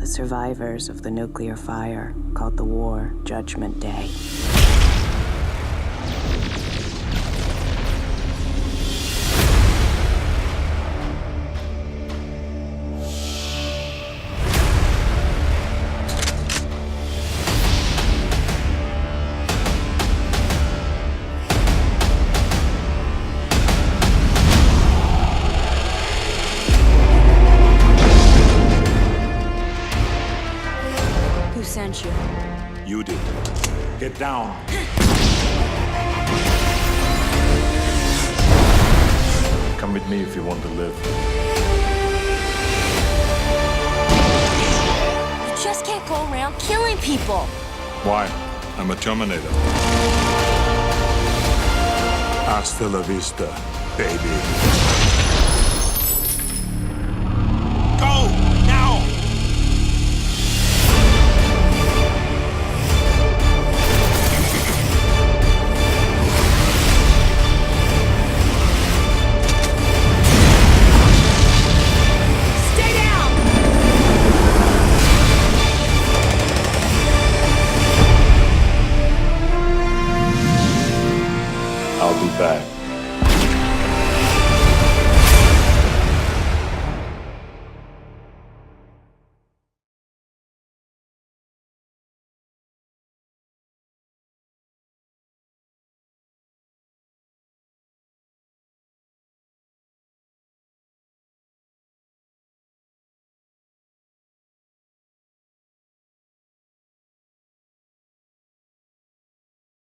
The survivors of the nuclear fire called the war Judgment Day. Who sent you? You did. Get down. Come with me if you want to live. You just can't go around killing people. Why? I'm a Terminator. Hasta la vista, baby. Go! Now! Stay down! I'll be back.